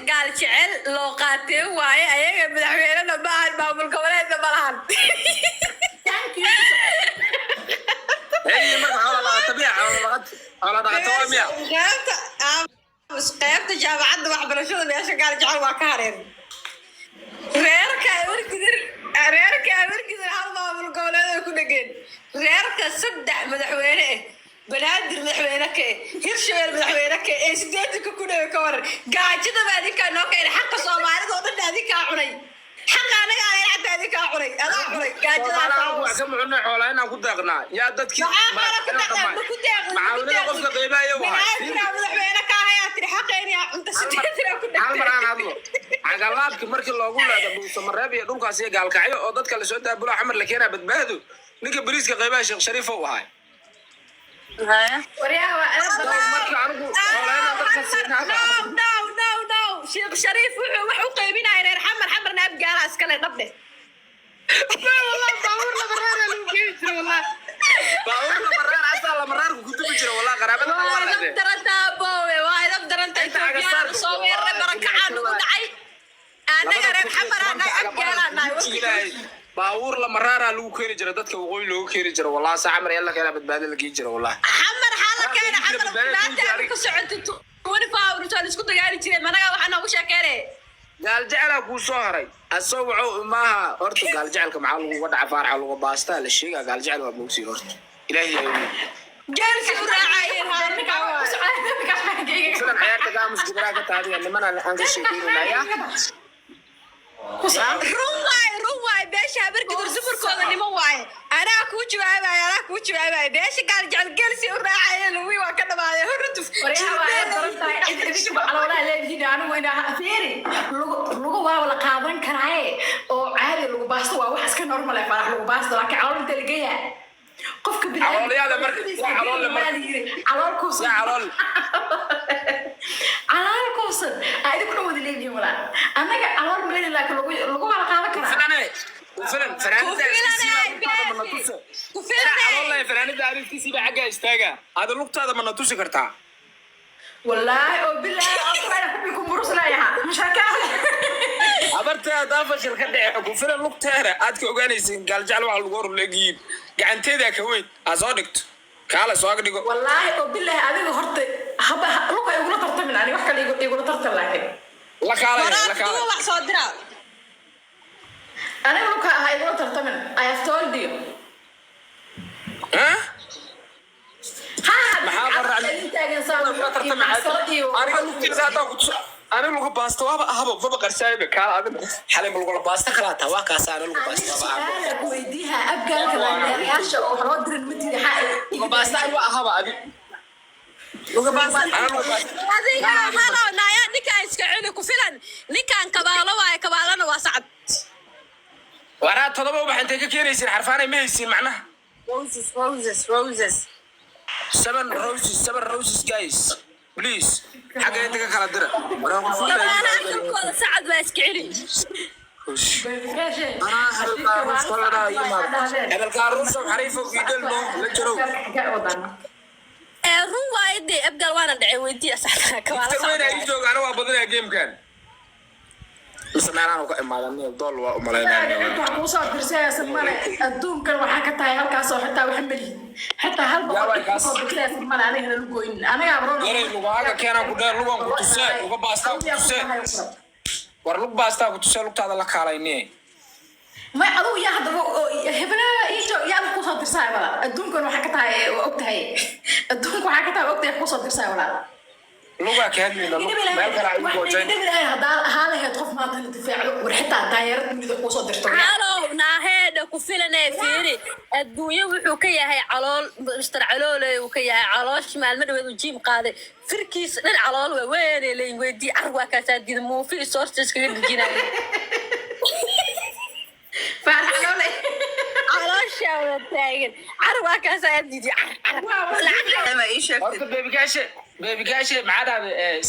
Gaal Jecel loo qaateen waaye. Ayaga madaxweynena ma ahan, maamul goboleedna ma lahan. Thank you. Hey, marka xoola dhaqato miya? Xoola dhaqato, xoola dhaqato waa miya? Qaybta aamus, qaybta jaamacadda waxbarashada meesha Gaal Jecel waa ka hareen. Reerka Abargidir, reerka Abargidir hal maamul goboleed ay ku dhegeen. Reerka saddex madaxweyne eh, Banaadir madaxweyne ka eh, Hirshabeel madaxweyne ka eh, 80-ka ku dhewe. Ka waran gaajadaba? Adinkaa noo keenay xaqa Soomaalida oo dhan. Adinkaa cunay xaqa anaga aan xataa. Adinkaa cunay, adaa cunay gaajadaa. Soomaaliya wax ka mucunay, xoolaa inaan ku deeqnaa. Yaa dadkii Maxaa kale ku deeqdaa? Ma ku deeqin? Macaawinada qofka qiimaaya wahay. Banaadir madaxweyne ka ahayaa tiri, xaqeeni aa cunta, 80 ku Hal mar aan dhegtay. hadlo. Cagalaabki markii loogu leedo Dhuusamareeb iyo dhulkaas iyo Gaalkacyo oo dadka lasoo daabulo, Xamar la keenaa badbaado, ninka bariiska qiimaha Sheekh Shariif uu ahay. Waryaha waa aad badan. Marka anigu xoolaa inaan dadka siinaa. No, no, no, no. Sheekh Shariif wuxuu wax u qaybinaya reer Xamar. Xamarna Abgaala iskale dhabdhe. Wallah, baabuur laba reer lagu geeni jira, wallah. Baabuur lamareer asaa lamaraarku ku dubi jira, wallah, qaraabada Waa waa idab leedee. darantaa, boowe, waa idab daranta. Inta Etoobiyaan cagasaarka soo weeraray, barakacaa nagu dhacay. Annaga reer Xamaraa nahay, Abgaalaa nahay. Baabuur lamaraaraa lagu keeni jira dadka waqooyi loogu keeni jira, wallah. Sa Xamar yalla keenaa, badbaado la geyn jira, wallah. Xamar xaa la keena? Xamar dhibaata ka socotay, 24 hours waa la isku dagaali jiray. Managa waxaa noogu sheekeene. Gaal Jecelaa kuu soo haray asoo wuxuu maaha. Horta Gaal Jecelka maxaa laguga dhaca? Faaraxa lagu baastaa la sheegaa. Gaal Jecel waa moogsiin horta, Ilaahi yaa ogeyn. Geelsi u raacayeen. Filan ciyaarta gaamus gibraa ka taadiya niman aan ka sheekeynaya. Run waaye, run waaye. Beesha Habargidur dumarkooda niman waaye. Anaa kuu jawaabaya, anaa kuu jawaabaya. Beesha Gaal Jecel geelsi u raacayeen, luwi waa ka dhamaaday horutuf. Waryaha waa aad badan tahay. Idinkuba caloolaha leedihiin. Anigu inaa fiiri, lugu waaba la qaadan karaaye oo caadi. Lagu baasto waa wax iska normal eh, Farax. Lagu baasto, laakiin calool inta la geeyaa qofka Caloolyaada marka- yaa calool le marka. Caloolkuusan. Yaa calool. Caloolkuusan aa idinku dhan wada leedihiin, walaa. Annaga calool ma leedihin, laakiin lagu waa la qaadan karaa. Filane, filan fanaanida iska siiba, lugtaada mana tusi. Ku filanay. Calool fanaanida aad iska siiba, xaggaa istaaga. Aada lugtaada mana tusi kartaa? Wallaahi oo bilaahi oo tabayna kubi ku muruslayaha mashaakil. Habartee haddaa fashil ka dhece, ku filan lugteeda aad ka ogaanaysiin. Gaal Jecel waxa lagu hor leegyihiin gacanteedaa ka weyn. Aa soo dhigto, kaala soo dhigo. Wallaahi oo bilaahi, adiga horta haba luka igula tartamin. Ani wax kale igula tartan, laakiin La kaalay, la Waraab kaalay. duwa wax soo dira. Aniga luka ha igula tartamin. I have told you. Ha? Ha. Maxaa qaracay? Idin taagan saa iyo Aniga lugtiisa haddaan ku tuso, aniga lugu baasta waaba ahaba, maba qarsaayba. Kaala adiga, xalay ma lugula baasta kalaataa? Waa kaasa, aniga lugu baasta waaba ahaba. Su'aala ku weydiiha: Abgaalka laandeerayaasha oo wax loo dirin ma tiri ha? Luga baasta ani waa ahaba, adi luga baasta, aniga luga baasta. Adiga halo naaya, ninkaan iska celi. Ku filan ninkaan kabaalo waaye, kabaalana waa sacad. Waraa todoba ubax intay ka keenaysiin? Xarfaanay ma haysiin macnaha. Roses, roses, roses. Seven roses, seven roses, guys, please, xagga inta ka kala dira. Waraa ku filan. Kabaalaha asalkooda sacad waa, iska celi. Hebelkaa ruusow, xariifow, iidhelmo la jarow. Ee run waaye dee, Abgaal waana dhacay. Weydiiya saxda kabaala. Mister weyna Sacad. Ii jooga, ana waa badinaya gamekan mise meelaan ka imaadan dool waa umalaynaya. Inta kuusoo dirsayaysa male. Adduunkan waxaa ka tahay halkaas oo xitaa wax melihi, xitaa hal Yaa boqol waay kaas. kusoo dirsayaysa male. Anigana lu goynin anagaa baroon. Yaray lugaaga keenaan ku dheer, lugan ku tusee, luga baastaa ku tusee. War lug baastaa ku tusee, lugtaada la kaalayniye. May, adugu yaa haddaba oo hebelaa ii joog, yaa kusoo dirsaya wala? Adduunkan waxaa ka tahay waa og tahay, adduunka waxaa ka tahay og tahay kusoo dirsaya wala. Lugaa ka hadlayna, lug meel kale ay u goojayn. Haddaa ahaa lahayd qof maanta la difaacdo, war xitaa daayarad dunida kuusoo dirto. Halow naaheedha, ku filanee fiiri, adduunyo wuxuu ka yahay calool. Mr Caloole uu ka yahay caloosh. Maalmo dhaweed uu jiim qaaday, firkiisa dhan calool waa weynay leeyin. Weydii car waa kaasaa diida muufi soorta iskaga dhijinaya. Faarax Caloole. Calooshaa wada taagan, car waa kaasaa diiday, car car lacag. Ma ii sheegtid? Horta beebikaashe, beebikaashe, maxaa dhahday?